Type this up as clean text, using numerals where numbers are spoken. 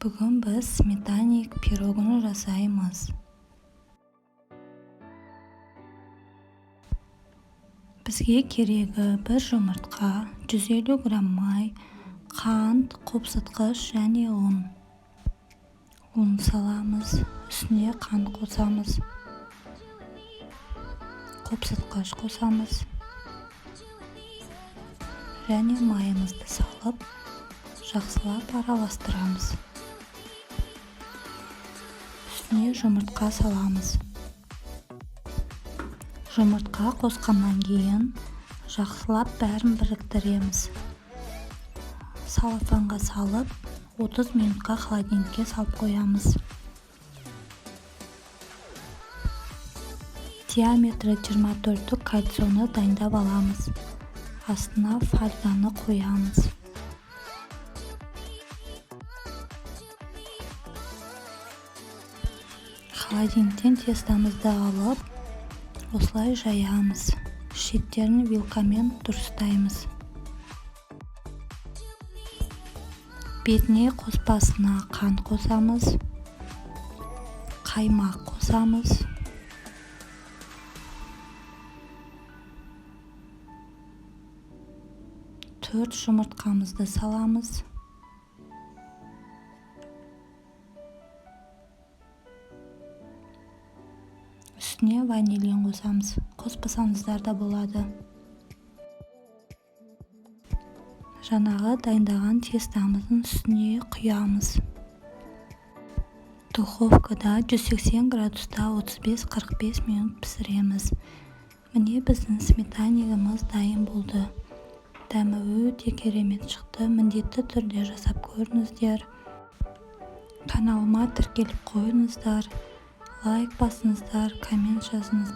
Бүгін біз сметанник пирогын жасаймыз. Бізге керегі: бір жұмыртқа, 150 грамм май, қант, қопсытқыш және ұн. Ұн саламыз, үстіне қант қосамыз, қопсытқыш қосамыз және майымызды салып, жақсылап араластырамыз. Үстіне жұмыртқа саламыз. Жұмыртқа қосқаннан кейін жақсылап бәрін біріктіреміз. Целлофанға салып, 30 минутқа холодильникке салып қоямыз. Диаметрі 24-тік кольцоны дайындап аламыз. Астына фольганы қоямыз. Холодильниктен тестомызды алып, осылай жаямыз. Шеттерін вилкамен дұрыстаймыз. Бетіне қоспасына қант қосамыз, қаймақ қосамыз. Төрт жұмыртқамызды саламыз. Үстіне ванилин қосамыз, қоспасаңыздар да болады. Жаңағы дайындаған тестомыздың үстіне құямыз. Духовкада 180 градуста 35-45 минут пісіреміз. Міне, біздің сметаннигіміз дайын болды. Дәмі өте керемет шықты. Міндетті түрде жасап көріңіздер. Каналыма тіркеліп қойыңыздар, лайк басыңыздар, коммент жазыңыздар.